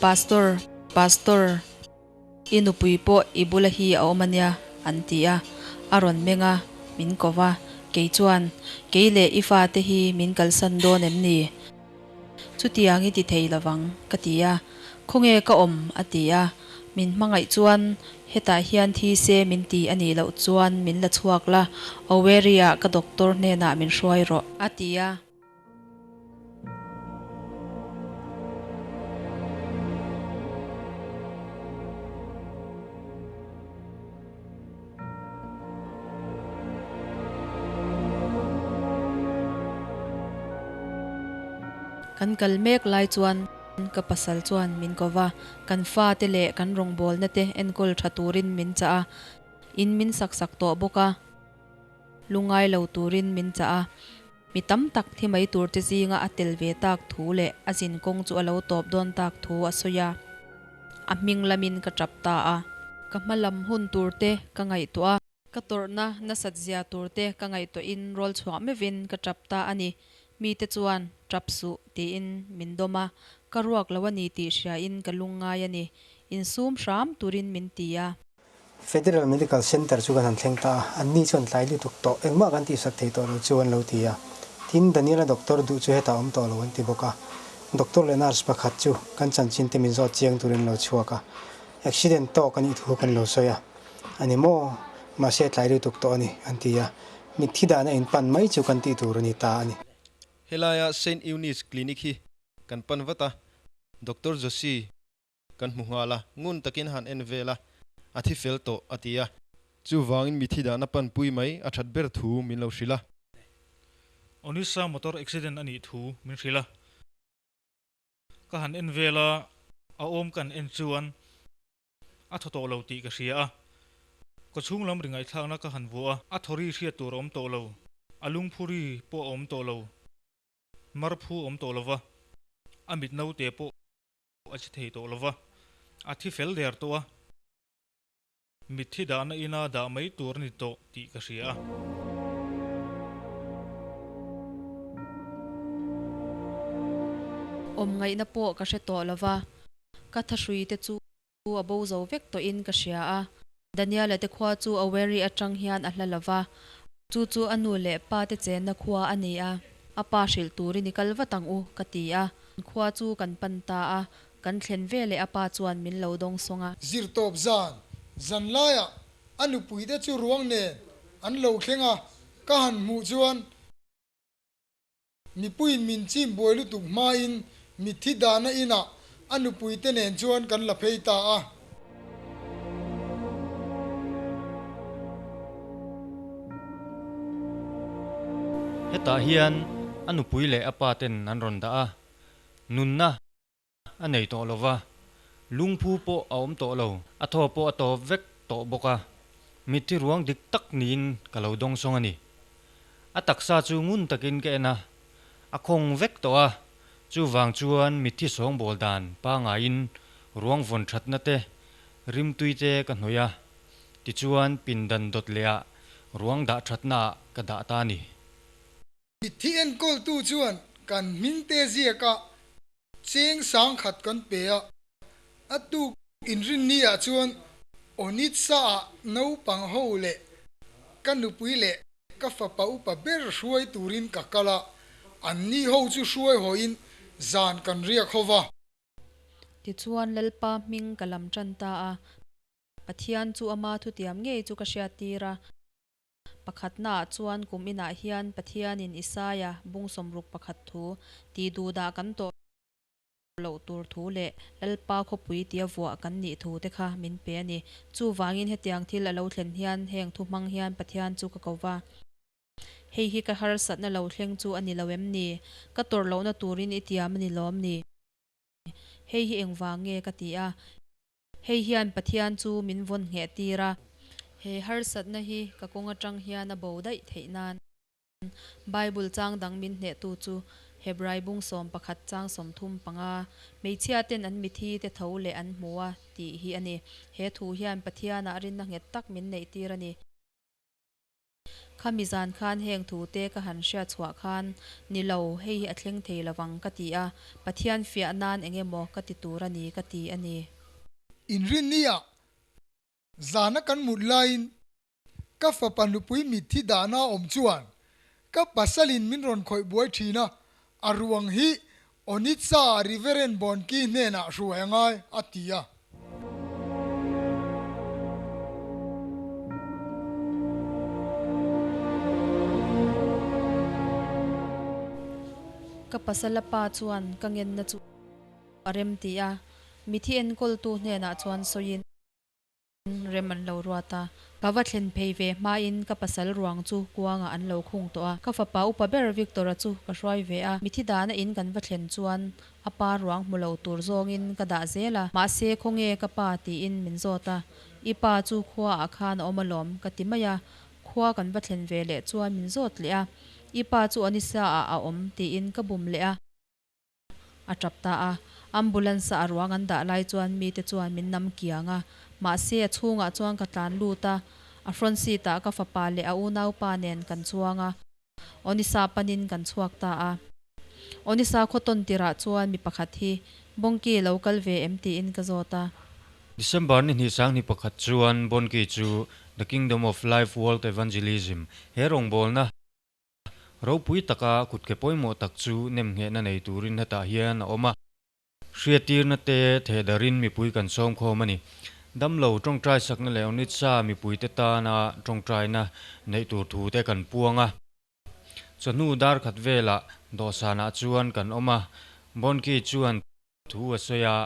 Pastor, Pastor, i nupui pawh i bula hi a awm a nia, an ti a. A rawn meng a, min ko va. Kei chuan, Kei leh i fate hi min kalsan dawn em ni? Chutiang i ti thei lovang, ka ti a. Khawnge ka awm? a ti a. Min hmangaih chuan hetah hian thi se min ti a nih loh chuan min la chhuak la, Owerri-ah ka doctor hnenah min hruai rawh, a ti a. Kan kal mek lai chuan ka pasal chuan min ko va, kan fate leh kan rawngbawlna te enkawl tha turin min chah a, in min sak sak tawh bawk a, lungai lo turin min chah a. Mi tam tak thi mai tur te zinga a tel ve tak thu leh a zin kawng chu a lo tawp dawn tak thu a sawi a, a hming lamin ka tap ta a. Ka hma lam hun tur te ka ngaihtuah a. Ka tawrhna nasat zia tur te ka ngaihtuahin rawl chhuah meuhin ka tap ta a ni. Mite chuan, Tap suh, tiin min dawm a, ka ruak lo a ni tih hriain ka lungngai a ni. Insum hram turin min ti a. Federal Medical Centre chu kan han thleng ta a, anni chuan tlai lutuk tawh, engmah kan tihsak thei tawh lo chu an lo ti a. Tin, Daniela doctor duh chu hetah awm tawh lo an ti bawk a. Doctor leh nurse pakhat chu kan chanchin te min zawt chiang turin an lo chhuak a. Accident tawk a nih thu kan lo sawi a. A ni maw? Mahse tlai lutuk tawh a ni, an ti a. Mitthi dahna in pan mai chu kan tih tur a ni ta a ni. Helaia Saint Eunice Clinic hi kan pan vat a, Doctor Joshi Kan hmu nghal a, ngun takin han en vel a, a thi fel tawh, a ti a. Chuvangin mithi dahna panpui mai a that ber thu min lo hrilh a. Onisa motor accident a nih thu min hrilh a. Ka han en vel a, a awm kan en chuan a thaw tawh lo tih ka hria a. Ka chhung lam ri ngaihthlakna ka han vuah a, a thaw ri hriat tur a awm tawh lo, a lungphu ri pawh a awm tawh lo, marphu a awm tawh lo va, a mit naute pawh a che thei tawh lo va, a thi fel der tawh a, mitthi dahna ina dah mai tur a ni tawh tih ka hria a. Awm ngaihna pawh ka hre tawh lo va, ka thahrui te chu a bo zo vek tawhin ka hria a. Daniela te khua chu Owerri atang hian a hla lo va, chu chu a nu leh pa te chenna khua a ni a, a pa hrilh turin i kal vat ang u, ka ti a. Khua chu kan pan ta a, kan thlen veleh a pa chuan min lo dawng sawng a. Zirtawp zan, zan laiah a nupuite chu ruang nen an lo thleng a, ka han hmuh chuan Mipuiin min chim buai lutuk hmain mitthi dahna inah a nupuite nen chuan kan la phei ta a. Hetah hian a nupui leh a pa ten an rawn dah a, nunna a nei tawh lo va, lungphu pawh a awm tawh lo, a thaw pawh a tawp vek tawh bawk a, mitthi ruang dik tak niin ka lo dawngsawng a ni. A taksa chu ngun takin ka en a, a khawng vek tawh a, chuvang chuan mitthi sawngbawl dan pangaiin ruang vawn thatna te, rimtui te ka hnawih a, tichuan pindan dawt leh ah ruang dah thatna ah ka dah ta a ni. Mitthi enkawltu chuan kan hmingte ziaka cheng sangkhat kan pe a, a tuk inrinni ah chuan Onitsa ah naupang ho leh ka nupui leh ka fapa upa ber hruai turin ka kal a, anni ho chu hruai hawiin zan kan riak ho va. Tichuan Lalpa hming ka lam tan ta a, Pathian chu ama thutiam ngei chu ka hriattir a. Pakhatnaah chuan kum inah hian Pathianin Isaia bung sawmruk pakhat thu tih duhdah kan tawh loh tur thu leh Lalpa khawpui tia vuah kan nih thu te kha min pe a ni. Chuvangin hetiang thil a lo thlen hian heng thu hmang hian Pathian chu ka ko va. Hei hi ka harsatna lo thleng chu a ni lo em ni? Ka tawrh lohna turin i tiam a ni lawm ni? Hei hi engvang nge ka ti a? Hei hian Pathian chu min vawn ngheh tir a. He harsatna hi ka kawng atang hian a bo daih theih nan. Bible chang dang min hnehtu chu Hebrai bung 11 chang 35, Hmeichhia ten an mithi te tho leh an hmu a, tih hi a ni. He thu hian Pathianah rinna nghet tak min neih tir a ni. Khami zan khan heng thu te ka han hriat chhuah khan, Ni lo, hei hi a thleng thei lovang ka ti a, Pathian fiah nan eng emaw ka ti tur a ni ka ti a ni. Inrinnia zana kan mut laiin ka fapa nupui mitthi dahna awm chuan ka pasalin min rawn khawih buai thin a, a ruang hi Onitsa Reverend Bonki hnenah hruai a ngai, a ti a. Ka pasala pa chuan ka ngenna chu a rem ti a, mithi enkawltu hnenah chuan sawiin rem an lo ruat a. Ka va thlen phei ve hmain ka pasal ruang chu kuangah an lo khung tawh a. Ka fapa upa ber Victor-a chu ka hruai ve a, mithi dana in kan va thlen chuan a pa ruang hmu lo tur zawngin ka dah zel a, mahse khawnge ka pa tiin min zawt a, i pa chu khuaah khan a awm alawm ka ti mai a, khua kan va thlen ve leh chuan min zawt leh a, i pa chu Anisa ah a awm tiin ka bum leh a. A tap ta a, ambulance a a ruang an dah lai chuan mite chuan min nam kiang a, mahse a chhungah chuan ka tlan lut a, a front seat ah ka fapa leh a unaupa nen kan chuang a, Onisa panin kan chhuak ta a. Onisa khaw tawn tirah chuan mi pakhat hi Bawngki lo kal ve em tiin ka zawt a. December ni hnih sang ni pakhat chuan Bawngki chu The Kingdom of Life World Evangelism he rawngbawlna Ropui taka kutke pawimawh tak chu nemnghehna nei turin hetah hian a awm a. Hriattirna te thehdarin mipui kan sawm khawm a ni. Damlo tawngtai sakna leh Onitsa mipuite tana tawngtaina neih tur thu te kan puang a. Chawhnu dar khat velah dawhsanah chuan kan awm a, Bonki chuan thu a sawi a,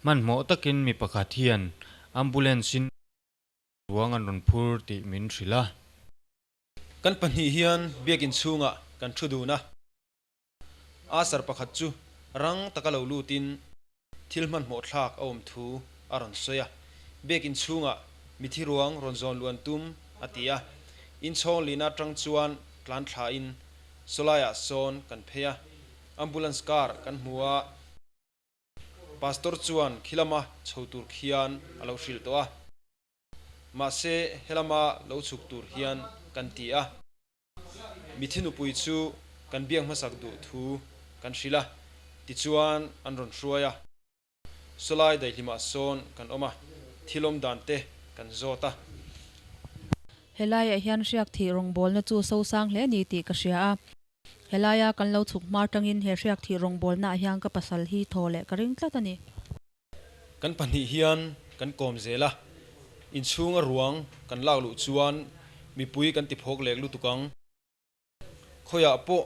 hmanhmawh takin mi pakhat hian ambulance-in ruang an rawn phur tih min hrilh a. Kan pahnih hian biakin chhungah kan thu dun a, Asar pakhat chu rang taka lo lutin thil hmanhmawh thlak a awm thu a rawn sawi a, biakin chhungah mithi ruang rawn zawn luan tum a ti a, inchhawng lihna atang chuan tlan thlain sawlaiah sawn kan phei a, ambulance car kan hmu a, Pastor chuan khilama chho tur khian a lo hrilh tawh a. Mahse, helama lo chhuk tur hian kan ti a. Mithi nupui chu kan biak hmasak duh thu kan hrilh a, tichuan an rawn hruai a. Sawlai daihlimah sawn kan awm a, thil awm dan te kan zawt a. Helaiah hian hriak thih rawngbawlna chu sosang hle ni tih ka hria a. Helaia kan lo chhuk hma atangin he hriak thih rawngbawlnaah hian ka pasal hi thaw leh ka ring tlat a ni. Kan pahnih hian kan kawm zel a, inchhunga ruang kan lak luh chuan mipui kan ti phawk lek lutuk ang. Khawiah pawh,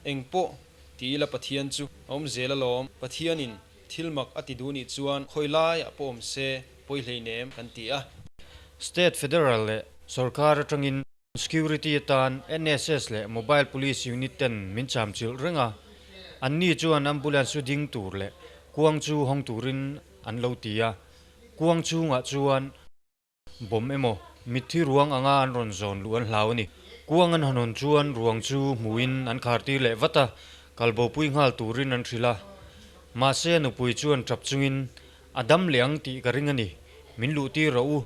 eng pawh ti ila Pathian chu a awm zel alawm. Pathianin thil mak a ti duh nih chuan khawi laiah pawh awm se pawi hleinem kan ti a. State, Federal leh Sorkar atangin Security atan NSS leh Mobile Police Unit ten min cham chilh reng a, anni chuan ambulance chu ding tur leh kuang chu hawng turin an lo ti a, kuang chhungah chuan bomb emaw mitthi ruang anga an rawn zawn luh an hlau a ni. Kuang an han hawn chuan ruang chu hmuhin an khar tir leh vat a, kalbopui nghal turin an hrilh a, mahse a nupui chuan tap chungin a dam leh ang tih ka ring a ni, min luh tir rawh u.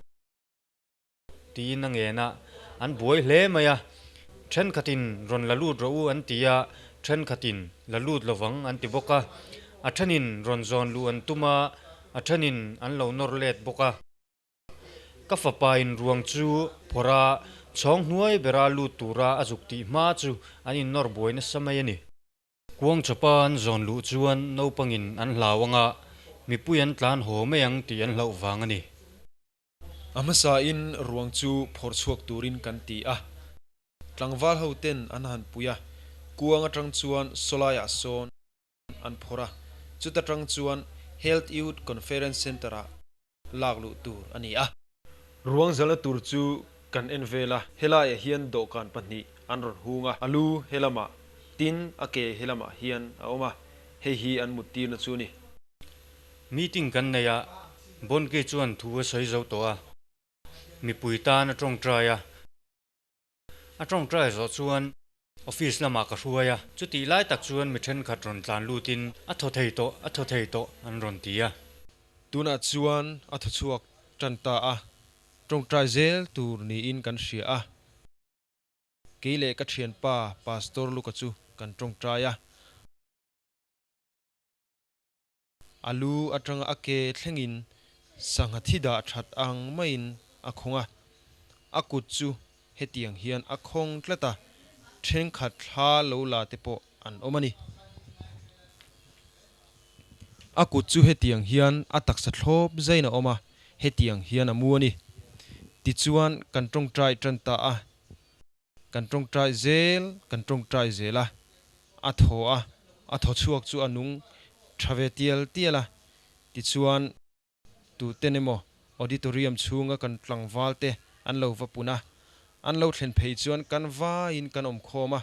Tiin a ngen a, an buai hle mai a. Thenkhatin rawn la lut rawh u an ti a, thenkhatin la lut lovang an ti bawk a. A thenin rawn zawn luh an tum a, a thenin an lo nawr let bawk a. Ka fapa in ruang chu phawrh a, chhawng hnuai bera lut tura a zuk tih hma chu an innawr buai nasa mai a ni. Kuang chawpa an zawn luh chuan naupangin an hlau anga mipui an tlan haw mai ang tih an hlauh vang a ni. A hmasain ruang chu phawrh chhuak turin kan ti a, tlangval ho ten an han pui a, kuang atang chuan sawlaiah sawn an phawrh a, chuta tang chuan Health Youth Conference Centre ah lak luh tur a ni a. Ruang zalna tur chu kan en vel a, helaiah hian dawhkan pahnih an rawn hung a, a lu helamah tin a ke helamah hian a awm a, hei hi an mut tirna chu a ni. Meeting kan nei a, Bonke chuan thu a sawi zo tawh a, mipui tan a tawngtai a. A tawngtai zawh chuan office lamah ka hruai a, chutih lai tak chuan mi thenkhat rawn tlan lutin a thaw thei tawh, a thaw thei tawh an rawn ti a. Tunah chuan a thaw chhuak tan ta a, tawngtai zel tur niin kan hria a. Kei leh ka thianpa Pastor Luka chu kan tawngtai a. A lu atanga a ke thlengin sangha thi dah that ang maiin a khawng a. A kut chu hetiang hian a khawng tlat a, thenkhat thla lo la te pawh an awm a ni. A kut chu hetiang hian a taksa thlawp zain a awm a, hetiang hian a mu a ni. Tichuan kan tawngtai tan ta a, kan tawngtai zel, kan tawngtai zel a, a thaw a, a thaw chhuak chu a nung tha ve tial tial a, tichuan Tuten emaw auditorium chhunga kan tlangval te an lo va pun a, an lo thlen phei chuan kan vaiin kan awm khawm a,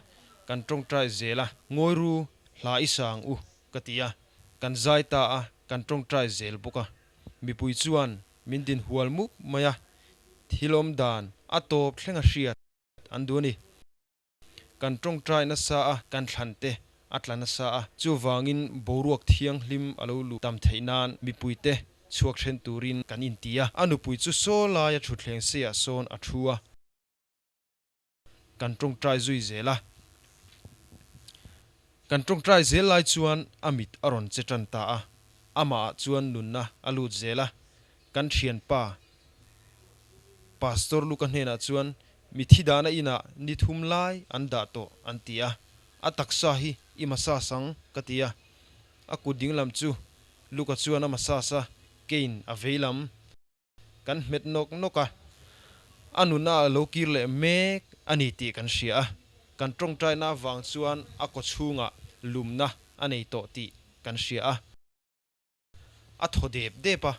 kan tawngtai zel a, Ngawi ru, hla i sang u, ka ti a, kan zai ta a, kan tawngtai zel bawk a. Mipui chuan min din hual mup mai a, thil awm dan a tawp thleng a hriat an duh a ni. Kan tawngtai nasa a, kan thlan te a tla nasa a, chuvangin boruak thianghlim a lo luh tam theih nan mipuite chhuak then turin kan inti a. A nupui chu saw laia thutthleng seiah sawn a thu a, kan tawngtai zui zel a. Kan tawngtai zel lai chuan a mit a rawn che tan ta a, amahah chuan nunna a lut zel a, kan thianpa Pastor Luka hnenah chuan Mithi dahna inah ni thum lai an dah tawh an ti a, a taksa hi i massage ang ka ti a, a kut dinglam chu Luka chuan a massage a, keiin a veilam kan hmet nawk nawk a, a nuna a lo kir leh mek a ni tih kan hria a, kan tawngtaina avang chuan a kawchhungah lumna a nei tawh tih kan hria a. A thaw dep dep a,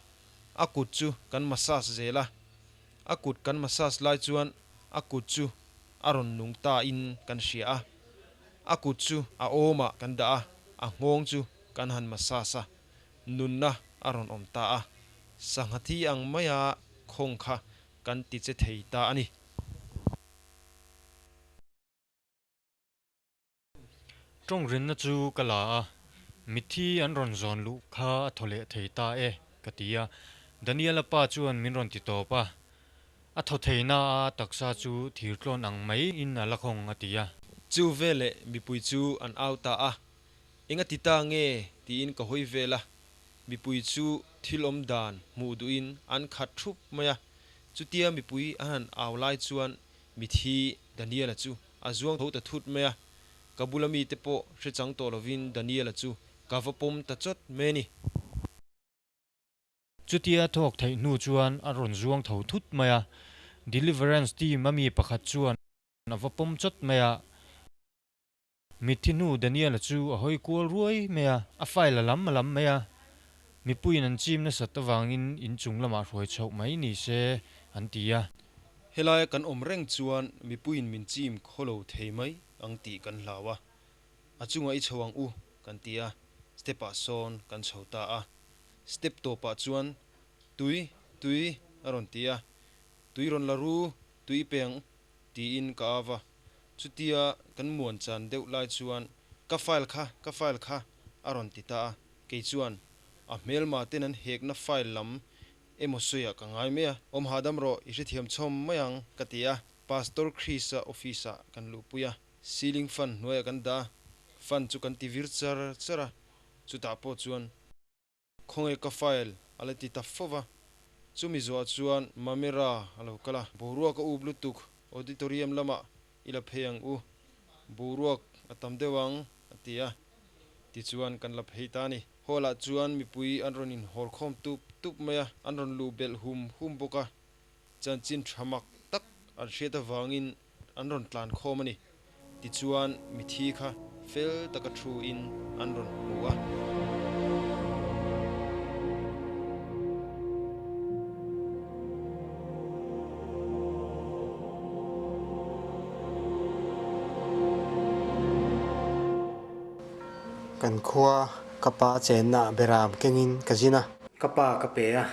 a kut chu kan massage zel a, a kut kan massage lai chuan a kut chu a rawn nung ta in kan hria a, a kut chu a awmah kan dah a, a nghawng chu kan han massage a, nunna a rawn awm ta a, sangha thi ang maia khawng kha kan ti che thei ta a ni. Tawng rinna chu ka la a, mitthi an rawn zawn luh kha a thaw leh thei ta e, ka ti a. Daniela pa chuan min rawn ti tawp a, a thaw thei na a taksa chu thir tlawn ang mai in a la khawng a ti a. Chu veleh mipui chu an au ta a, Enga ti ta nge? tiin ka hawi vel a, mipui chu thil awm dan hmuh duhin an khat thup mai a. Chutia mipui an han au lai chuan mithi Daniela chu A zuang tho ta thut mai a, ka bula mite pawh hre chang tawh lovin Daniela chu ka va pawm ta chawt mai a ni. Chutia thawk theih hnu chuan a rawn zuang tho thut mai a, Deliverance team a mi pakhat chuan a va pawm chawt mai a, mitthi hnu Daniela chu a hawi kual ruai mai a, a file a lam a lam mai a, mipuiin an chim nasat avangin inchung lamah hruai chhoh mai ni se an ti a. Helaia kan awm reng chuan mipuiin min chim khaw lo thei mai ang tih kan hlau a, a chungah i chho ang u kan ti a, step ah sawn kan chho ta a, step tawpah chuan tui, tui a rawn ti a, tui rawn la ru, tui i pe ang tiin ka av a, chutia kan muan chan deuh lai chuan ka file kha, ka file kha a rawn ti ta a, kei chuan a hmelma ten an hekna file lam Emaw sawiah ka ngai mai a, awm hahdam rawh, i hrethiam chhawm mai ang, ka ti a. Pastor Chris-a office-ah kan luhpui a, ceiling fan hnuaiah kan dah a, fan chu kan ti vir char char a, chutah pawh chuan khawnge ka file a la ti ta fo va. Chumi zawhah chuan Mamera a lo kal a, boruak a up lutuk, auditorium lamah i la phei ang u, boruak a tam deuh ang, a ti a, tichuan kan la phei ta a ni. Hall ah chuan mipui an rawn inhawl khawm tup tup mai a, an rawn luh belh hum hum bawk a, chanchin tha mak tak an hriat avangin an rawn tlan khawm a ni. Tichuan mithi kha fel taka thu in an rawn hmu a. Kan khua ka pa chenna ah beram kengin ka zin a. Ka pa ka pe a,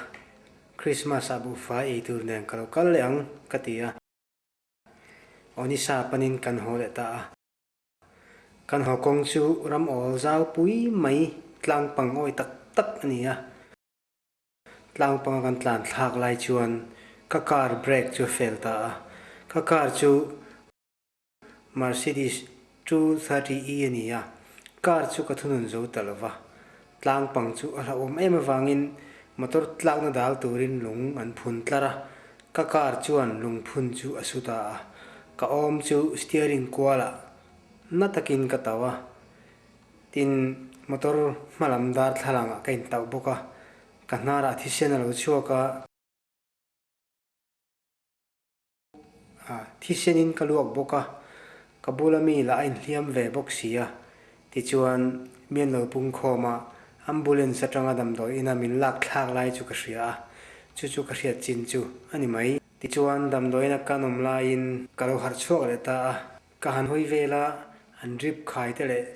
Christmas ah buhfai ei tur nen ka lo kal leh ang ka ti a. Onisa panin kan haw leh ta a. Kan haw kawng chu ram awl zau pui mai tlang pang awi tak tak a ni a. Tlang panga kan tlan thlak lai chuan ka car brake chu a fail ta a. Ka car chu. Mercedes 230E a ni a, car chu ka thunun zo ta lo va. Tlang pang chu a hlauhawm em avangin motor tlakna dal turin lung an phun tlar a, ka car chuan lungphun chu a su ta a, ka awm chu steering kualah na takin ka tauh a, tin motor hmalam darthlalangah ka intauh bawk a, ka hnarah thisen a lo chhuak a. A, thisenin ka luak bawk a, ka bula mi lah a inhliam ve bawk si a. Tichuan, mi an lo pung khawm a, ambulance atanga damdawi ina min lak thlak lai chu ka hria a, chu chu ka hriat chin chu a ni mai. Tichuan, damdawi ina kan awm laiin ka lo harh chhuak leh ta a, ka han hawi vel a, an drip khai te leh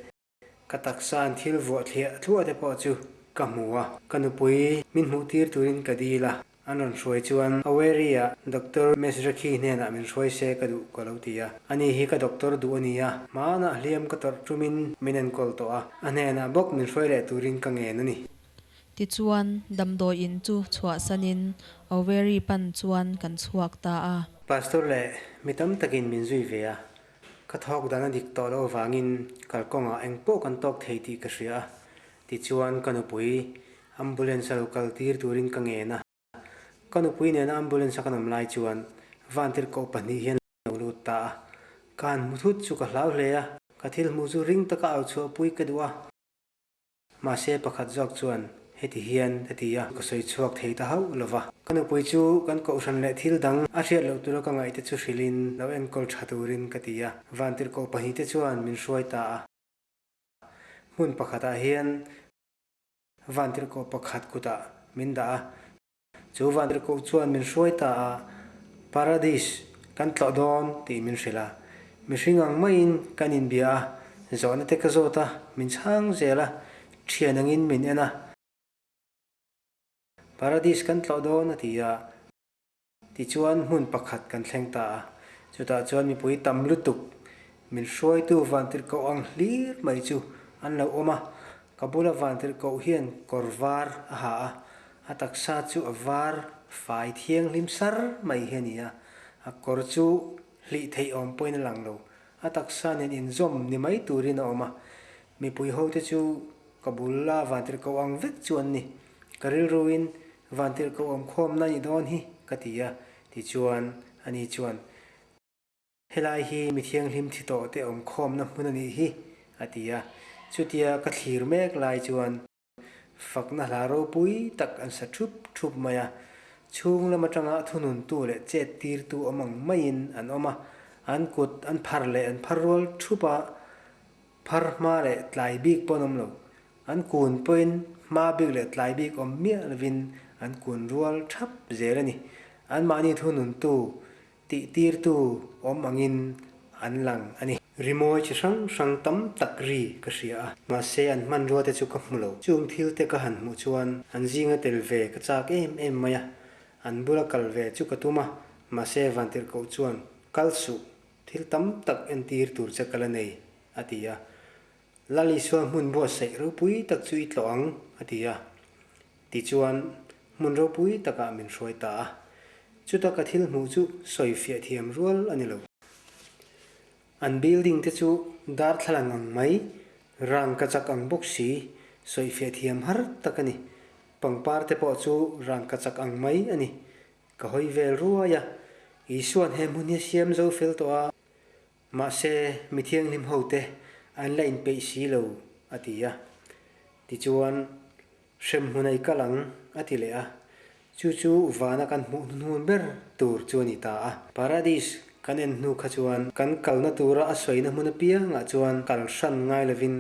Ka taksa an thil vuah thliah thluah te pawh chu ka hmu a, ka nupui min hmuh tir turin ka dil a, an rawn hruai chuan Aweri-ah Doctor Mesrekhi hnenah min hruai se ka duh ka lo ti a, ani hi ka doctor duh a ni a, hmanah hliam ka tawrh tumin min enkawl tawh a, a hnenah bawk min hruai leh turin ka ngen a ni. Tichuan, damdawi in chu chhuahsanin Aweri pan chuan kan chhuak ta a. Pastor leh mi tam takin min zui ve a, Ka thawk dan a dik tawh loh avangin kalkawngah eng pawh kan tawk thei tih ka hria a, tichuan ka nupui ambulance a lo kal tir turin ka ngen a. Ka nupui nena ambulance a kan awm lai chuan vantirhkoh pahnih hian lo lut ta a, ka han hmu thut chu ka hlau hle a, ka thil hmuh chu ring taka au chhuahpui ka duh a. Mahse pakhat zawk chuan heti hian a ti a, ka sawi chhuak thei ta hauh lo va. Ka nupui chu kan kohhran leh thil dang a hriat loh tura ka ngaihte chu hrilhin lo enkawl tha turin ka ti a. Vantirhkoh pahnihte chuan min hruai ta a. Hmun pakhatah hian vantirhkoh pakhat kutah min dah a. Chu vantirhkoh chuan min hruai ta a, Paradis kan tlawh dawn tih min hrilh a. Mihring ang maiin kan inbia a, zawhna te ka zawt a, min chhang zel a, thian angin min en a. Paradis kan tlawh dawn a ti a. Tichuan hmun pakhat kan thleng ta a, chutah chuan mipui tam lutuk min hruaitu vantirhkoh ang hlir mai chu an lo awm a, ka bula vantirhkoh hian kawr var a ha a, a taksa chu a var fai thianghlim sar mai hi a ni a, a kawr chu hlih theih awm pawhin a lang lo, a taksa nen inzawm ni mai turin a awm a, mipui hote chu Ka bul a vantirhkoh ang vek chu an ni. Ka rilruin vantirhkoh awm khawmna ni dawn hi ka ti a, tichuan ani chuan, Helai hi mi thianghlim thi tawh te awm khawmna hmun a nih hi, a ti a. Chutia ka thlir mek lai chuan fakna hla ropui tak an sa thup thup mai a. Chhung lam atanga thununtu leh chet tirtu awm ang maiin an awm a, an kut an phar leh an phar rual thup a, Phar hma leh tlai bik pawn awm lo. An kun pawhin hma bik leh tlai bik awm miah lovin an kun rual thap zel a ni. Anmahni thununtu, tihtirtu awm angin an lang a ni. Rimawi chi hrang hrang tam tak ri ka hria a, mahse an hmanrua te chu ka hmu lo. Chung thil te ka han hmuh chuan an zinga tel ve ka chak em em mai a, an bula kal ve chu ka tum a, mahse Vantirhkoh chuan kal suh Thil tam tak entir tur che ka la nei, a ti a. Lal Isua hmun buatsaih ropui tak chu i tlawh ang, a ti a. Tichuan, hmun ropui takah min hruai ta a. Chuta ka thil hmuh chu sawi fiah thiam rual a ni lo. An building te chu darthlalang ang mai, rangkachak ang bawk si, sawi fiah thiam har tak a ni. Pangpar te pawh chu rangkachak ang mai a ni. Ka hawi vel ruai a, Isua'n he hmun hi a siam zo fel tawh a, mahse mi thianghlim hote an la inpeih si lo, a ti a. Tichuan, Hremhmun a i kal ang, a ti leh a. Chu chu vana kan hmuh hnuhnun ber tur chu a ni ta a. Paradis kan en hnu kha chuan kan kalna tura a sawina hmun apiangah chuan kal hran ngai lovin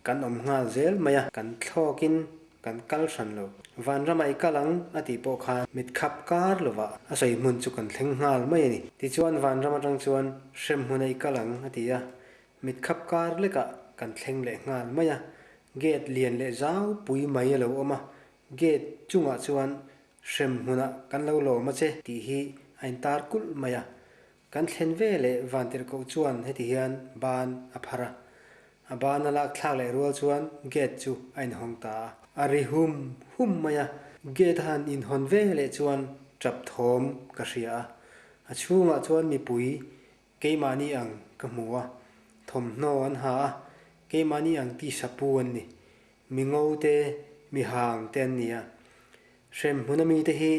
Kan awm nghal zel mai a, kan thlawkin kan kal hran lo. Vanramah i kal ang a tih pawh khan mit khap kar lovah a sawi hmun chu kan thleng nghal mai a ni. Tichuan vanram atang chuan hrem hmunah i kal ang a ti a, mit khap kar lekah kan thleng leh nghal mai a. Gate lian leh zau pui mai a lo awm a, gate chungah chuan hrem hmunah kan lo lawm a che tih hi a intar kulh mai a. Kan thlen ve leh Vantirhkoh chuan heti hian ban a phar a, a ban a lak thlak leh rual chuan gate chu a inhawng ta a. A ri hum hum mai a, gate a han inhawn ve leh chuan tap thawm ka hria a, a chhungah chuan mipui keimahni ang ka hmu a. Thawmhnaw an ha a, keimahni ang tisa pu an ni. Mi ngo te, mi hang te an ni a. Hremhmun a mite hi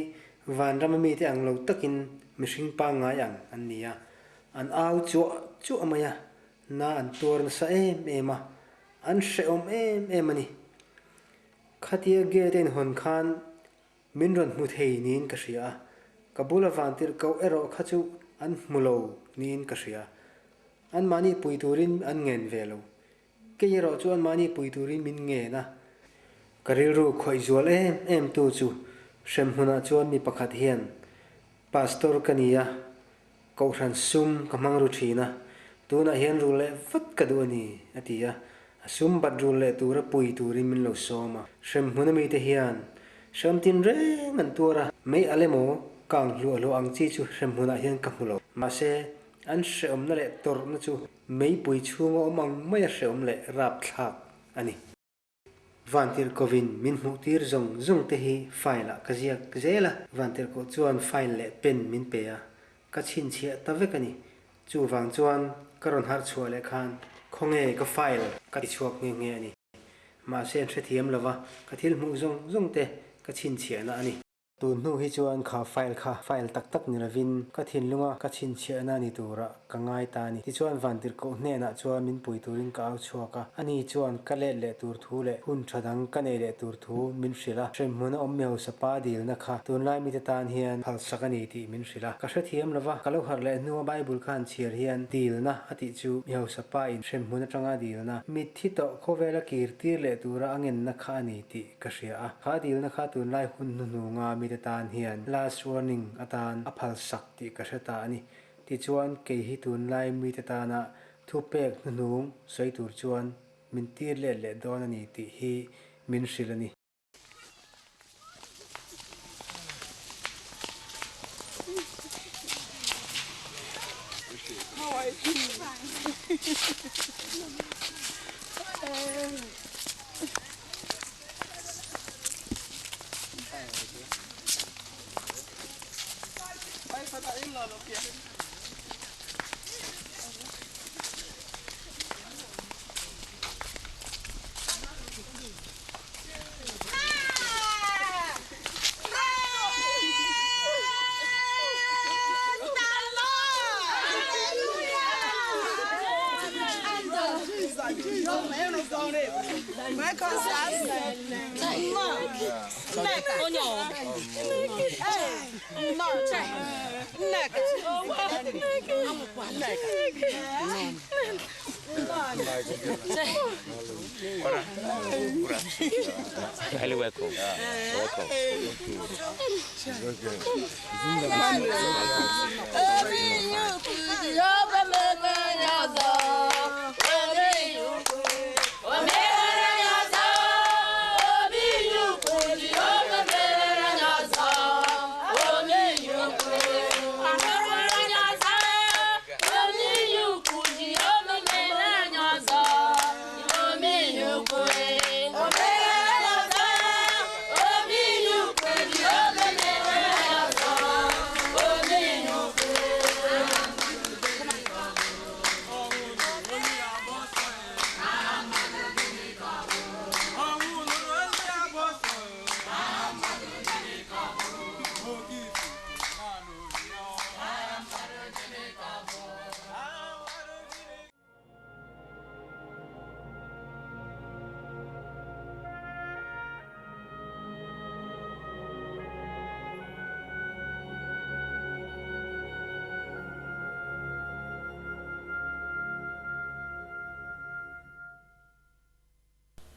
vanram a mite ang lo takin mihring pangngai ang an ni a. An au chuah chuah mai a, na an tuar nasa em em a, an hrehawm em em a ni. Khatia gate a inhawn khan Min rawn hmu thei niin ka hria a, ka bula vantirh koh erawh kha chu an hmu lo niin ka hria. Anmahni pui turin an ngen ve lo. Kei erawh chu anmahni pui turin min ngen a. Ka rilru khawih zual em em tu chu hremhmunah chuan mi pakhat hian, Pastor ka ni a, Kohhran sum ka hmang ru thin a, tunah hian rul leh vat ka duh a ni, a ti a. A sum bat rul leh tura pui turin min lo sawm a. Hremhmun a mite hian hrem tin reng an tuar a, mei al emaw kang hluah hluah ang chi chu hremhmunah hian ka hmu lo. Mahse, an hrehawmna leh tawrhna chu meipui chhunga awm ang maia hrehawm leh rapthlak a ni. Vantirhkovin min hmuhtir zawng zawng te hi file ah ka ziak zel a, Vantirhkoh chuan file leh pen min pe a, ka chhinchhiah ta vek a ni. Chuvang chuan ka rawn harh chhuah leh khan khawnge ka file ka ti chhuak nghe nghe a ni. Mahse an hrethiam lova, ka thil hmuh zawng zawng te ka chhinchhiahna a ni. Tun hnu hi chuan kha file kha file tak tak ni lovin ka thinlunga ka chhinchhiahna ni turah ka ngai ta a ni. Tichuan Vantirhkoh hnenah chuan min pui turin ka au chhuak a, ani chuan ka let leh tur thu leh hun tha dang ka nei leh tur thu min hrilh a, hremhmun a awm mi hausa pa dilna kha tunlai mite tan hian phalsak a ni tih min hrilh a. Ka hrethiam lova, ka lo harh leh hnua Bible kha han chhiar hian dilna a tih chu mi hausa pa in hremhmun atanga dilna, mitthi tawh khawvela kir tir leh tura a ngenna kha a ni tih Ka hria a, kha dilna kha tunlai hun hnuhnunga mite tan hian last warning atan a phalsak tih ka hre ta a ni. Tichuan, kei hi tunlai mite tana thupek hnuhnung sawi tur chuan min tir let leh dawn a ni tih hi min hrilh a ni.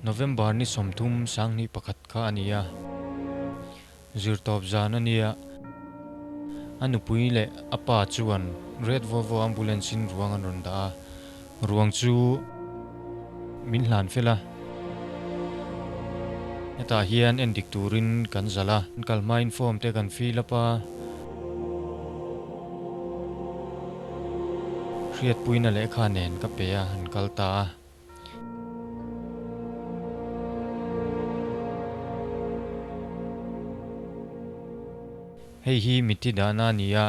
November ni 30 21 kha a ni a, zirtawp zan a nia. A nupui leh a pa chuan Red Volvo ambulance in ruang an rawn dah a, ruang chu min hlan fel a. Hetah hian en dik turin kan zalh a, kan kal hmain form te kan fill up a. Hriatpuina lehkha nen ka pe a, an kal ta a. Hei hi mitthi dahna a ni a,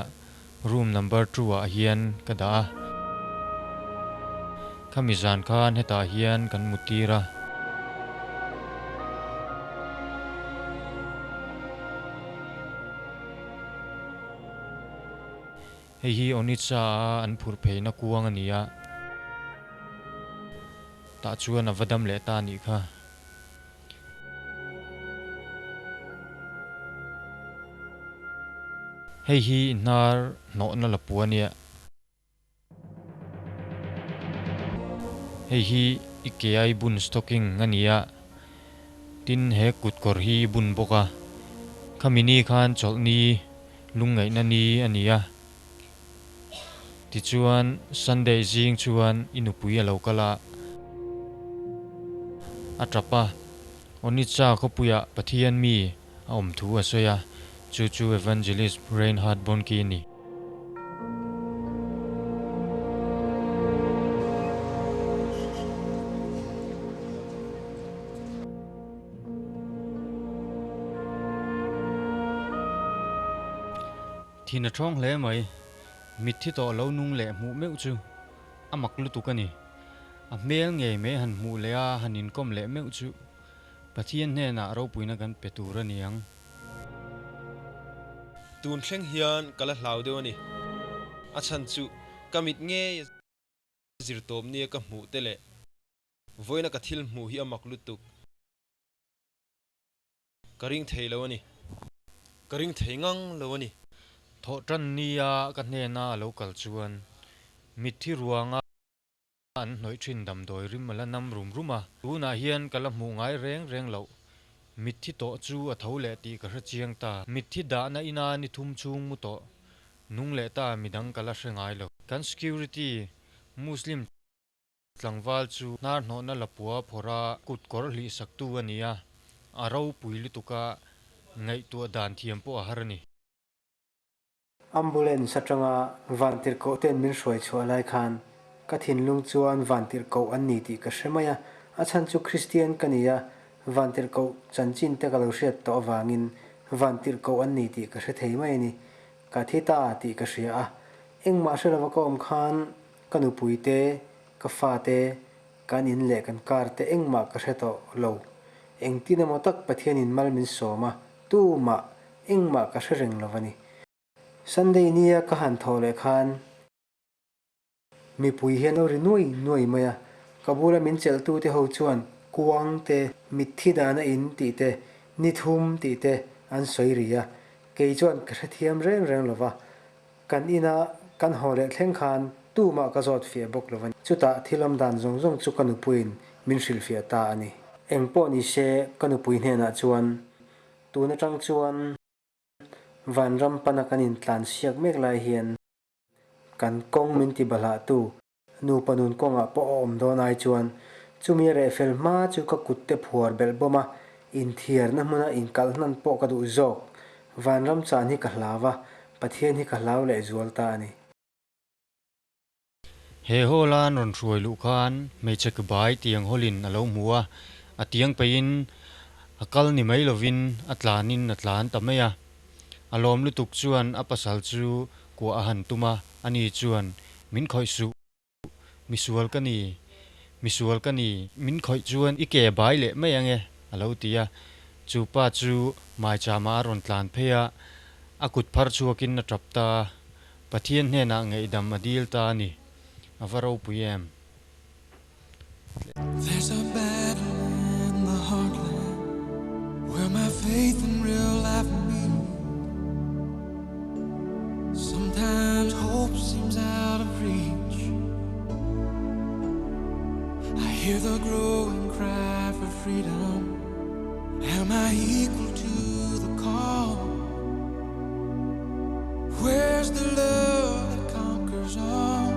room number two ah hian ka dah a. Khami zan khan hetah hian kan mu tir a. Hei hi Onitsha a an phurh pheina kuang a ni a, tah chuan a va dam leh ta a nih kha. Hei hi hnar hnawhna la pua nia. Hei hi i ke a i bun stocking a ni a, tin he kut kawr hi i bun bawk a. Khami ni khan chawlh ni lungngaihna ni a ni a. Tichuan Sunday zing chuan i nupui a lo kal a, a tap a. Onitsha khawpuiah Pathian mi a awm thu a sawi a, chu chu Evangelist Reinhard Bonnke a ni. Thin a thawng hle mai. Mitthi tawh lo nung leh hmuh meuh chu a mak lutuk a ni. A hmel ngei mai han hmuh leh a han inkawm leh meuh chu Pathian hnenah ropuina kan pe tur a ni ang. Tun thleng hian ka la hlau deuh a ni. A chhan chu ka mit ngei a zir tawp nia ka hmuh te leh vawiina ka thil hmuh hi a mak lutuk. Ka ring thei lo a ni. Ka ring thei ngang lo a ni. Thawh tan nia ka hnena a lo kal chuan mitthi ruanga an hnawih thin damdawi rim a la nam rum rum a. Tunah hian ka la hmuh ngai reng reng loh. Mitthi tawh chu a tho leh tih ka hre chiang ta. Mitthi dahna ina ni thum chhung mu tawh nung leh ta midang ka la hre ngai lo. Kan security Muslim Tlangval chu hnar hnawhna lapua phawrha kut kawr hlih saktu a ni a, a ropui lutuk a, ngaihtuah dan thiam pawh a har a ni. Ambulance atanga vantirhkoh ten min hruai chhuah lai khan ka thinlung chuan vantirhkoh an ni tih ka hre mai a, a chhan chu Kristian ka ni a, vantirhkoh chanchin te ka lo hriat tawh avangin vantirhkoh an ni tih ka hre thei mai a ni. Ka thi ta tih ka hria a, engmah hre lova ka awm khan Ka nupui te, ka fa te, kan in leh kan car te engmah ka hre tawh lo. Engtin emaw tak Pathianin mal min sawm a, tumah engmah ka hre reng lo a ni. Sunday nia ka han thawh leh khan mipui hian lo ri nuai nuai mai a, ka bula min chelhtute ho chuan kuang te, mitthi dana in tih te, ni thum tih te an sawi ri a, kei chuan ka hrethiam reng reng lo va, Kan ina kan haw leh thleng khan tumah ka zawt fiah bawk lo a ni. Chutah thil awm dan zawng zawng chu ka nupuiin min hrilhfiah ta a ni. Eng pawh ni se ka nupui hnenah chuan tun atang chuan vanram pana kan intlan siak mek lai hian kan kawng min ti bahlahtu Nupa nun kawngah pawh a awm dawn ai chuan chumi a reh fel hma chu ka kut te phuar belh bawm a, inthiarna hmuna inkalh hnan pawh ka duh zawk. Vanram chan hi ka hlau a, Pathian hi ka hlau leh zual ta a ni. He hall-a an rawn hruai luh khan hmeichhe kebai tiang hawlin a lo hmu a, a tiang peihin a kal ni mai lovin a tlanin a tlan ta mai a. A lawm lutuk chuan a pasal chu kuah a han tum a, ani chuan, Min khawih suh, misual ka ni, misual ka ni, min khawih chuan i ke bai leh mai ange, a lo ti a. Chu pa chu maichama a rawn tlan phei a, a kut phar chhuakin a tap ta a, Pathian hnenah ngaihdam a dil ta a ni, a va ropui em? There's a battle in the heartland where my faith and real life meet. Sometimes hope seems out of reach. I hear the growing cry for freedom. Am I equal to the call? Where's the love that conquers all?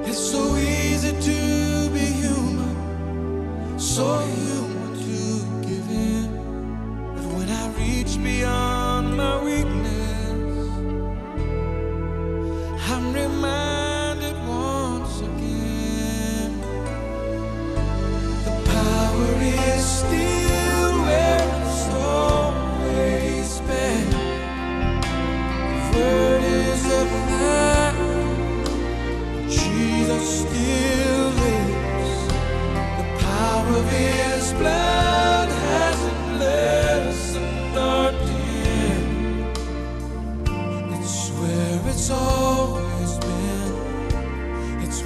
It's so easy to be human, so human to give in. But when I reach beyond my weakness, I'm reminded once again the power is still where it's always been. The word is alive. Jesus still lives.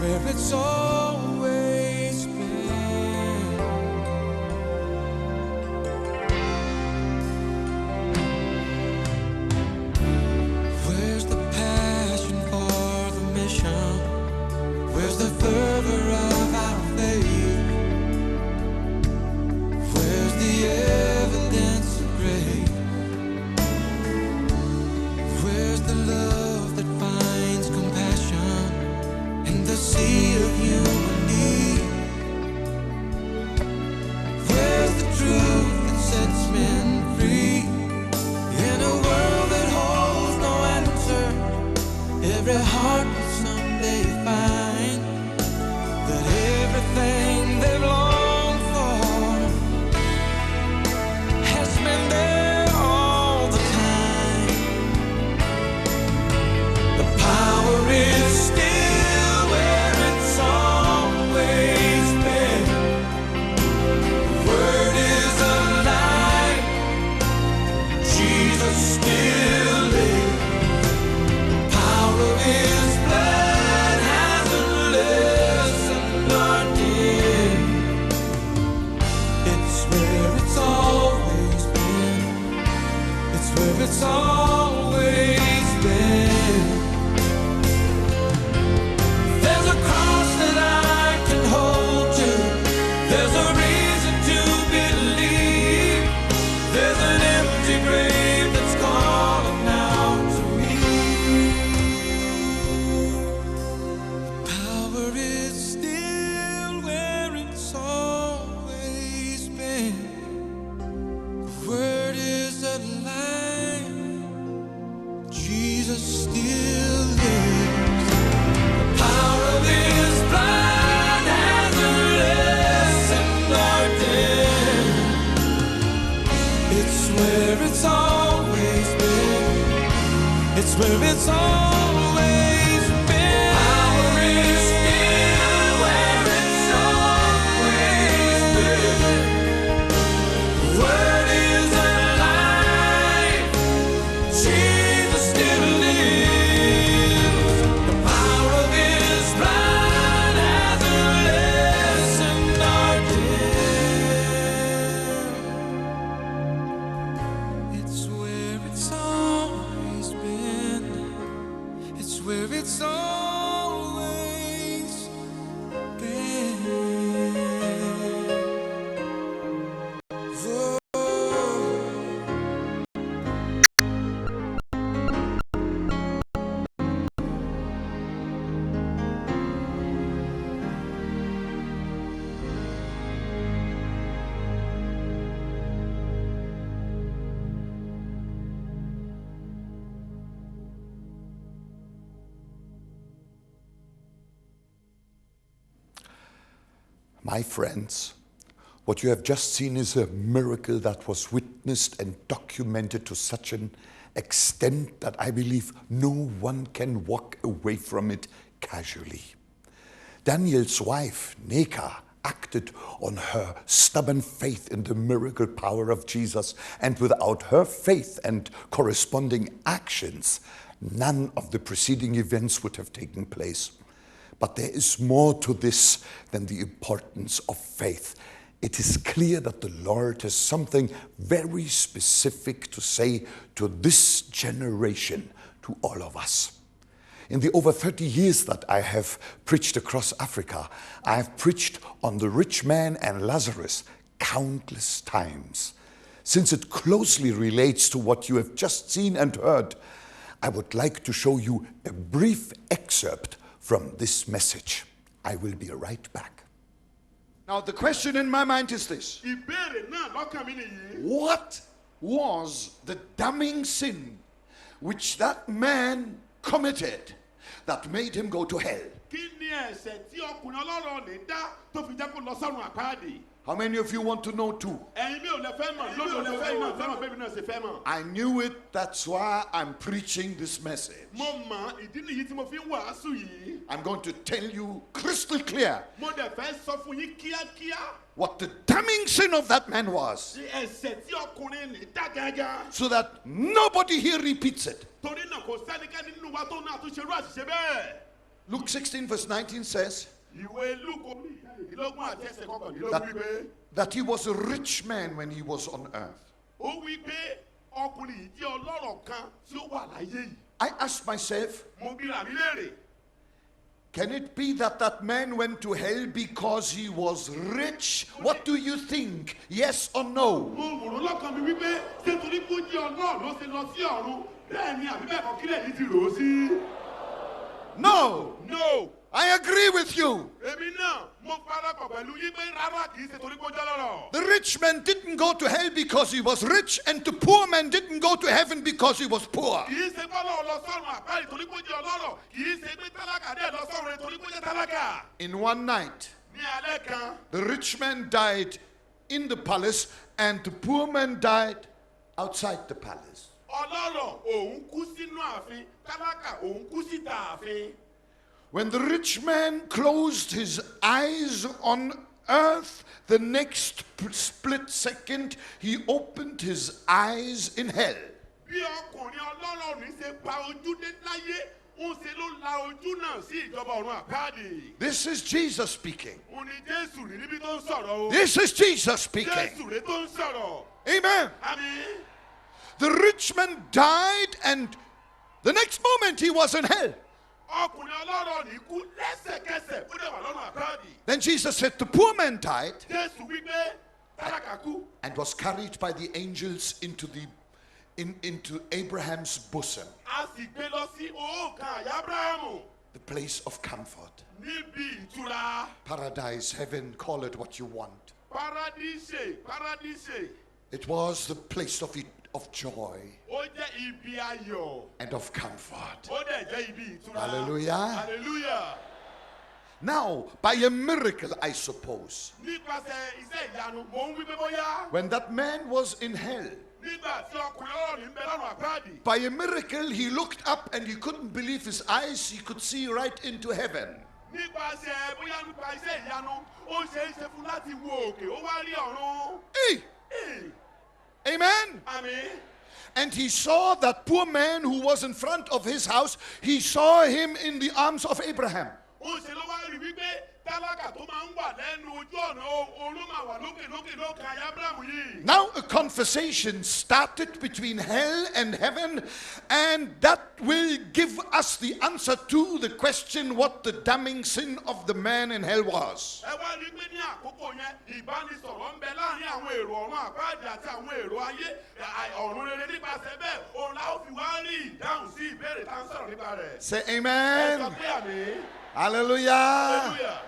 where it's always been. Where's the passion for the mission? Where's the fervor of our faith? Where's the evidence of grace? Where's the love that finds compassion in the sea of human need? Where's the truth that sets men free? In a world that holds no answer, every heart will someday find that everything they've longed for has been there all the time. The power is still where it's always been. The word is alive. Jesus still lives. The power of His blood hasn't lessened nor dimmed. It's where it's always been. It's where it's always been. There's a cross that I can hold to. There's a reason to believe. There's an empty grave that's calling out to me. The power is still where it's always been. The word is alive. Jesus still lives. The power of His blood hasn't lessened nor dimmed. It's where it's always been. It's where it's always been. Power is still where it's always been. The word is alive. Jesus still lives. The power of His blood hasn't lessened nor dimmed. It's where it's always been. It's where it's always been. Oh. My friends, what you have just seen is a miracle that was witnessed and documented to such an extent that I believe no one can walk away from it casually. Daniel's wife, Neka, acted on her stubborn faith in the miracle power of Jesus, and without her faith and corresponding actions, none of the preceding events would have taken place. But there is more to this than the importance of faith. It is clear that the Lord has something very specific to say to this generation, to all of us. In the over 30 years that I have preached across Africa, I have preached on the rich man and Lazarus countless times. Since it closely relates to what you have just seen and heard, I would like to show you a brief excerpt from this message. I will be right back. Now, the question in my mind is this. Ìbéèrè náà lọ́kàn mi nìyí. What was the damning sin which that man committed that made him go to hell? Kí ni ẹ̀ṣẹ̀ tí ọkùnrin ọlọ́rọ̀ ní dá tó fi jẹ́ kó lọ sọ́run àpáàdì? How many of you want to know too? Ẹ̀yin mélòó lẹ fẹ́ mọ̀ lódodo fẹ́ mọ̀ fẹ́ mọ̀ bẹ́ẹ̀ mi náà ṣe fẹ́ mọ̀. I knew it, that's why I'm preaching this message. Mo mọ̀ ìdí nìyí tí mo fi ń wàásù yìí. I'm going to tell you crystal clear Mo dẹ̀ fẹ́ sọ fún yín kíákíá what the damning sin of that man was ẹ̀ṣẹ̀ tí ọkùnrin ní dá gángan. so that nobody here repeats it. Torí náà kò sẹ́nikẹ́ni nínú wa tó náà tún ṣerú àṣìṣe bẹ́ẹ̀. Luke 16, verse 19 says, Ìwé Lúùkù orí ìkẹrìndínlógún àti ẹsẹ̀ kọkàndínlógún that, wípé that he was a rich man when he was on earth. ó wípé ọkùnrin yìí jẹ́ ọlọ́rọ̀ kan tí ó wà láyé yìí. I asked myself, Mo bira mi léèrè. can it be that that man went to hell because he was rich? What do you think? Yes or no? Mo wòró lọ́kàn mi wípé ṣé torí pé ó jẹ́ ọlọ́rọ̀ ló ṣe lọ sí ọ̀run bẹ́ẹ̀ ni àbí bẹ́ẹ̀ kọ́ kílẹ̀ yìí ti rò ó sí. No. No. I agree with you. Èmi náà mo parapọ̀ pẹ̀lú yín pé rárá kì í ṣe torí pé ó jẹ́ ọlọ́rọ̀. The rich man didn't go to hell because he was rich, and the poor man didn't go to heaven because he was poor. Kì í ṣe bọ́lá lọ sọ́run àpáàdì torí pé ó jẹ́ ọlọ́rọ̀ kì í ṣe pé tálákà dẹ̀ lọ sọ́run rẹ̀ torí pé ó jẹ́ tálákà. In one night, Ní alẹ́ kan, the rich man died in the palace, and the poor man died outside the palace. ọlọ́rọ̀ òun kú sínú ààfin tálákà òun kú síta ààfin. When the rich man closed his eyes on earth, the next split second he opened his eyes in hell. Bí ọkùnrin ọlọ́rọ̀ ní ṣe pa ojú dé láyé, ń ṣe ló la ojú náà sí ìjọba ọ̀run àpáàdì. This is Jesus speaking. Òun ni Jésù rí níbi tó ń sọ̀rọ̀ o. This is Jesus speaking. Jésù rí tó ń sọ̀rọ̀. Amen. Àmín. The rich man died, and the next moment he was in hell. Ọkùnrin ọlọ́rọ̀ ní kú lẹ́sẹ̀kẹsẹ̀ ó dẹ̀ wà lọ́run àpáàdì. Then Jesus said, The poor man died Jésù wípé tálákà kú. and was carried by the angels into, the, in, into Abraham's bosom, A sì gbé lọ sí òòkàn àyà Ábúráhámù the place of comfort. níbi ìtura. Paradise, heaven, call it what you want. Paradíṣe Paradíṣe It was the place of, it, of joy ó jẹ́ ibi ayọ̀ and of comfort. ó dẹ̀ jẹ́ ibi ìtura. Hallelujah. Hallelujah. Now, by a miracle, I suppose, Nípasẹ̀ iṣẹ́ ìyanu mò ń wí pé bóyá when that man was in hell, nígbà tí ọkùnrin ọlọ́rọ̀ ní ń bẹ lọ́run àpáàdì. by a miracle, he looked up and he couldn't believe his eyes. He could see right into heaven. Nípasẹ̀ bóyá nípa iṣẹ́ ìyanu ó ṣe é ṣe fún láti wo òkè ó wá rí ọ̀run. Hey! Ee, Amen. Àmín. And he saw that poor man who was in front of his house, he saw him in the arms of Abraham. Ó ṣe ló wá rí wípé tálákà tó máa ń wà lẹ́nu ojú ọ̀nà òun ló máa wà lókè lókè lókè àyà Ábúráhámù yìí. Now a conversation started between hell and heaven, and that will give us the answer to the question what the damning sin of the man in hell was. Ẹ wá rí pé ní àkókò yẹn ìbánisọ̀rọ̀ ń bẹ láàrin àwọn èrò ọ̀run àpáàdì àti àwọn èrò ayé ọ̀run rere nípasẹ̀ bẹ́ẹ̀ òun la ó fi wá rí ìdáhùn sí ìbéèrè tá à ń sọ̀rọ̀ nípa rẹ̀. Say Ẹ sọ amen. pé àmín. Hallelujah. Hallelujah.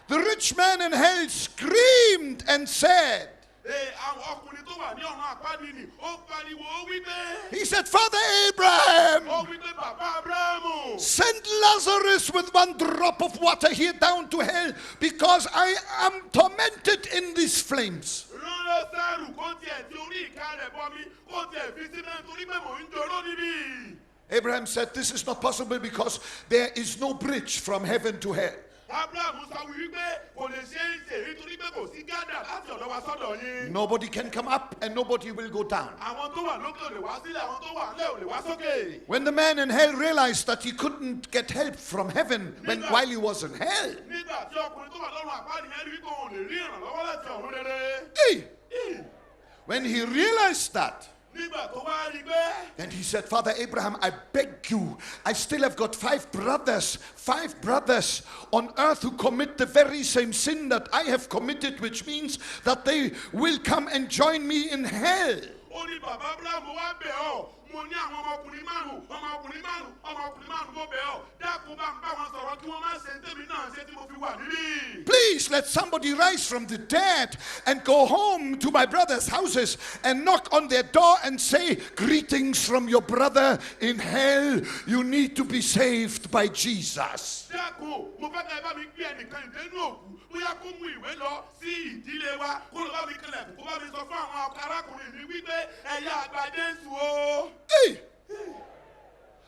The rich man in hell screamed and said, Ee, àwọn ọkùnrin tó wà ní ọ̀run àpáàdì ni ó pariwo ó wí pé He said, Father Abraham, ó wí pé bàbá Ábúráhámù send Lazarus with one drop of water here down to hell because I am tormented in these flames. rán Lásárù kó tiẹ̀ ti orí ìka rẹ̀ bọmi kó tiẹ̀ fi sílẹ̀ nítorí pé mò ń joró níbí. Abraham said, This is not possible because there is no bridge from heaven to hell. Ábúráhámù sọ wípé kò lè ṣe é ṣe nítorí pé kò sí gádà láti ọ̀dọ̀ wa sọ́dọ̀ yín. Nobody can come up and nobody will go down. Àwọn tó wà lókè ò lè wá sílẹ̀, àwọn tó wà nílẹ̀ ò lè wá sókè. When the man in hell realized that he couldn't get help from heaven when, while he was in hell, Nígbà tí ọkùnrin tó wà lọ́run àpáàdì yẹn rí wípé òun ò lè rí ìrànlọ́wọ́ láti ọ̀run rere. hey, when he realized that, Nígbà tó wá rí pé then he said, Father Abraham, I beg you, I still have got five brothers on earth who commit the very same sin that I have committed, which means that they will come and join me in hell. ó ní bàbá Ábúráhámù wá bẹ̀ ọ́, mo ní àwọn ọmọkùnrin márùn-ún, ọmọkùnrin márùn-ún, ọmọkùnrin márùn-ún mo bẹ̀ ọ́, dákun bá ń bá wọn sọ̀rọ̀ kí wọ́n má ṣe tèmi náà ṣe tí mo fi wà níbí. Please let somebody rise from the dead and go home to my brothers' houses and knock on their door and say, Greetings from your brother in hell. You need to be saved by Jesus. Dákun, mo fẹ́ kẹ́ ẹ bá mi gbé ẹnìkan ìdénú òkú, bóyá kó mú ìwé lọ sí ìdílé wa, kó lọ bá mi kanlẹ̀kùn, kó bá mi sọ fún àwọn arákùnrin mi wípé ẹ yá gba Jésù o. Hey!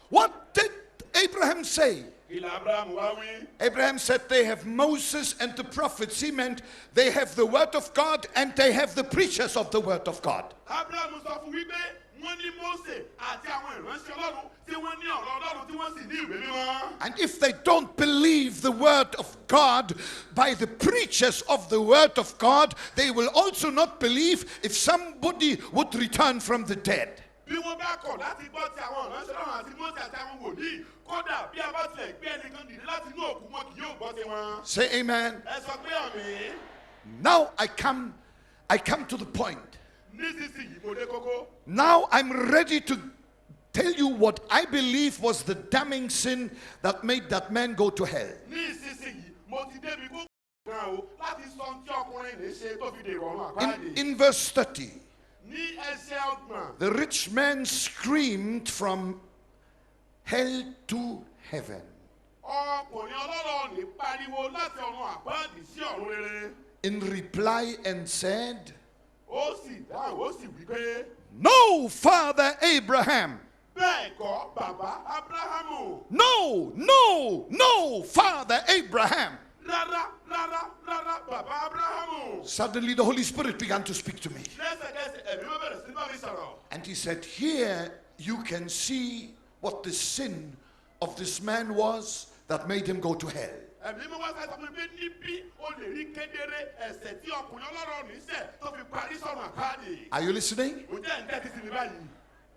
What did Abraham say? Kí la Ábúráhámù wá wí? Abraham said they have Moses and the prophets. He meant they have the word of God and they have the preachers of the word of God. Ábúráhámù sọ fún wípé Wọ́n ní Mósè àti àwọn ìránṣẹ́ Ọlọ́run tí wọ́n ní ọ̀rọ̀ Ọlọ́run tí wọ́n sì ní ìwé mímọ́. And if they don't believe the word of God by the preachers of the word of God, they will also not believe if somebody would return from the dead. Bí wọ́n bá kọ̀ láti gbọ́ ti àwọn ìránṣẹ́ Ọlọ́run àti Mósè àti àwọn wòlíì, kódà bí a bá tilẹ̀ gbé ẹnìkan dìde láti inú òkú wọn kì yóò gbọ́ tiwọn. Say amen. Ẹ sọ pé àmín. Now I come I come to the point. Nísinsìnyí mo dé kókó. Now I'm ready to tell you what I believe was the damning sin that made that man go to hell. Ní ìsinsìnyí mo ti débi kókó gan o láti sọ ohun tí ọkùnrin lè ṣe tó fi dèrò ọ̀run In, àpáàdé. in verse 30, Ní ẹsẹ̀ ọgbọ̀n, the rich man screamed from hell to heaven. ọkùnrin ọlọ́rọ̀ ní pariwo láti ọ̀run àpáàdé sí ọ̀run rere. In reply and said, Ó sì dáhùn ó sì wí pé No, Father Abraham. bẹ́ẹ̀ kọ́ bàbá Ábúráhámù. No, no, no, Father Abraham. Rárá rárá rárá bàbá Ábúráhámù. Suddenly the Holy Spirit began to speak to me. Lẹ́sẹ̀kẹsẹ̀ ẹ̀mí mímọ́ bẹ̀rẹ̀ sí bá mi sọ̀rọ̀. And he said, Here you can see what the sin of this man was that made him go to hell. Ẹ̀mí mímọ́ wá sọ fún mi pé níbí o lè rí kedere ẹ̀ṣẹ̀ tí ọkùnrin ọlọ́rọ̀ ní ṣẹ̀ tó fi parí sọ̀rọ̀ àpáàdé. Are you listening? Ǹjẹ́ ẹ̀ ń tẹ́tí sí mi báyìí?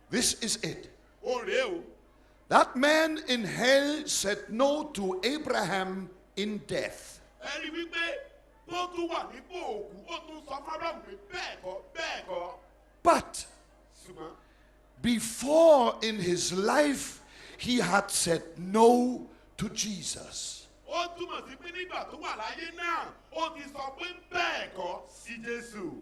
This is it. Ó rèé o. That man in hell said no to Abraham in death. Ẹ rí wípé tó tún wà nípò òkú ó tún sọ fún Ábúráhámù pé bẹ́ẹ̀ kọ́ bẹ́ẹ̀ kọ́. But Ṣùgbọ́n before in his life, he had said no to Jesus. ó túmọ̀ sí pé nígbà tó wà láyé náà ó ti sọ pé bẹ́ẹ̀ kọ́ sí Jésù.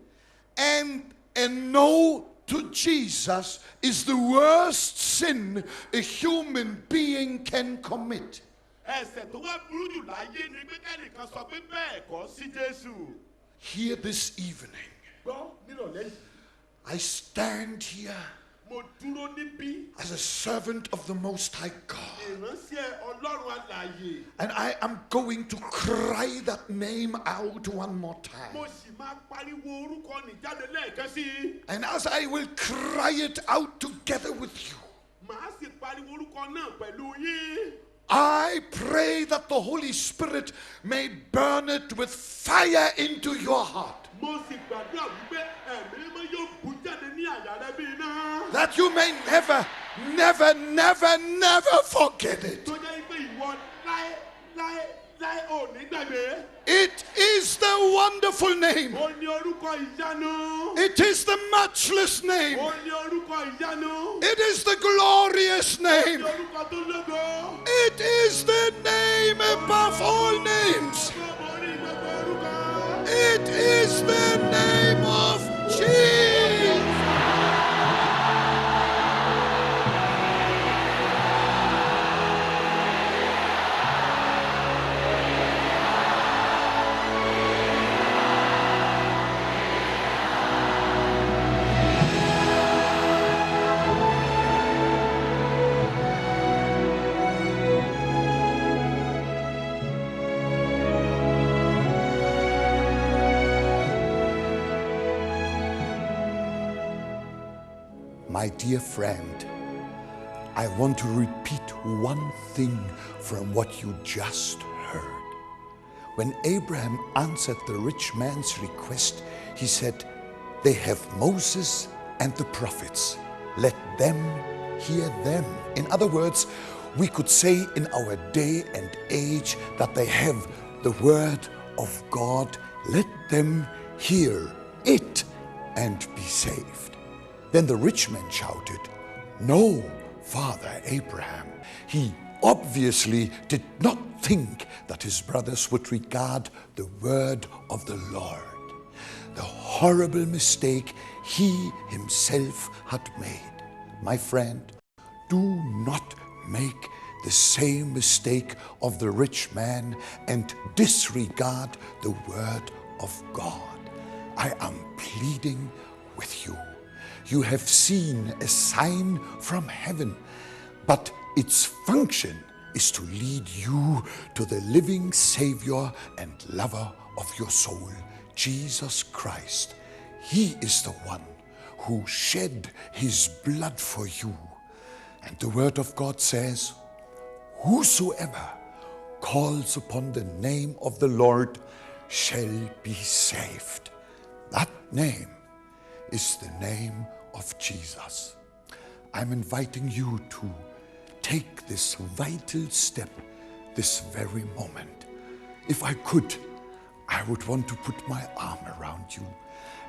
And a no to Jesus is the worst sin a human being can commit. Ẹ̀ṣẹ̀ tó wá burú jù láyé ni pé kẹ́nìkan sọ pé bẹ́ẹ̀ kọ́ sí Jésù. Here this evening, Gbọ́ nírọ̀lẹ́ yìí, I stand here mo dúró níbí as a servant of the Most High God. ìránṣẹ́ Ọlọ́run alààyè. And I am going to cry that name out one more time. Mo sì máa pariwo orúkọ nì jáde lẹ́ẹ̀kan sí i. And as I will cry it out together with you, Màá sì pariwo orúkọ náà pẹ̀lú yín. I pray that the Holy Spirit may burn it with fire into your heart, Mo sì gbàdúrà wípé ẹ̀mí mímọ́ yóò bú jáde ní àyà rẹ bí iná. that you may never, never, never, never forget it. Tó jẹ́ pé ìwọ láé láé láé ò ní gbàgbé. It is the wonderful name. Ó ní orúkọ ìyanu. It is the matchless name. Ó ní orúkọ ìyanu. It is the glorious Ó ní name. orúkọ tó lógo. It is the name above all names. Tó borí gbogbo orúkọ. It is the name of Jesus. My dear friend, I want to repeat one thing from what you just heard. When Abraham answered the rich man's request, he said, They have Moses and the prophets. Let them hear them. In other words, we could say in our day and age that they have the word of God. Let them hear it and be saved. Then the rich man shouted, No, Father Abraham. He obviously did not think that his brothers would regard the word of the Lord. The horrible mistake he himself had made. My friend, do not make the same mistake of the rich man and disregard the word of God. I am pleading with you. You have seen a sign from heaven, but its function is to lead you to the living Savior and lover of your soul, Jesus Christ. He is the one who shed his blood for you. And the word of God says, Whosoever calls upon the name of the Lord shall be saved. That name is the name of Jesus. I'm inviting you to take this vital step this very moment. If I could, I would want to put my arm around you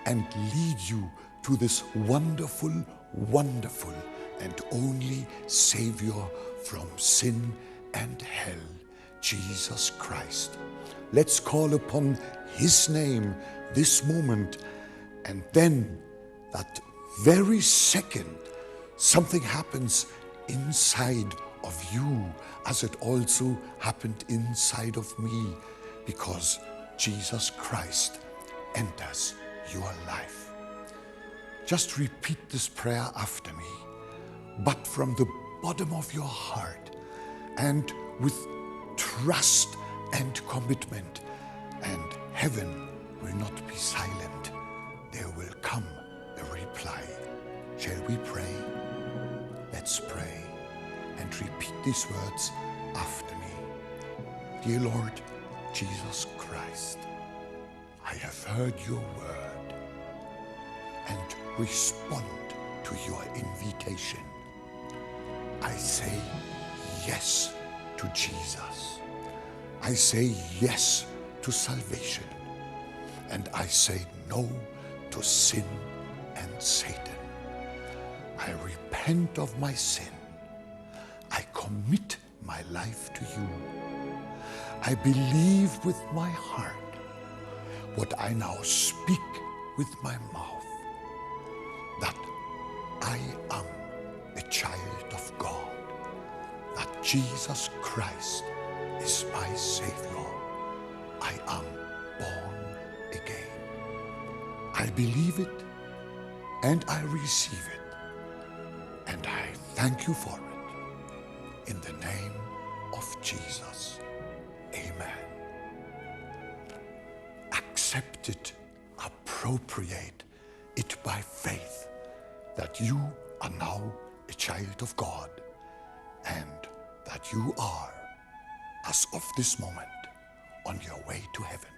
and lead you to this wonderful, wonderful, and only Savior from sin and hell, Jesus Christ. Let's call upon His name this moment, and then that very second, something happens inside of you as it also happened inside of me because Jesus Christ enters your life. Just repeat this prayer after me, but from the bottom of your heart and with trust and commitment, and heaven will not be silent. There will come a reply. Shall we pray? Let's pray and repeat these words after me. Dear Lord Jesus Christ, I have heard your word and respond to your invitation. I say yes to Jesus. I say yes to salvation. And I say no to sin and Satan. I repent of my sin. I commit my life to you. I believe with my heart what I now speak with my mouth that I am a child of God, that Jesus Christ is my Savior. I am born again. I believe it and I receive it, and I thank you for it. In the name of Jesus, amen. Accept it, appropriate it by faith that you are now a child of God and that you are, as of this moment, on your way to heaven.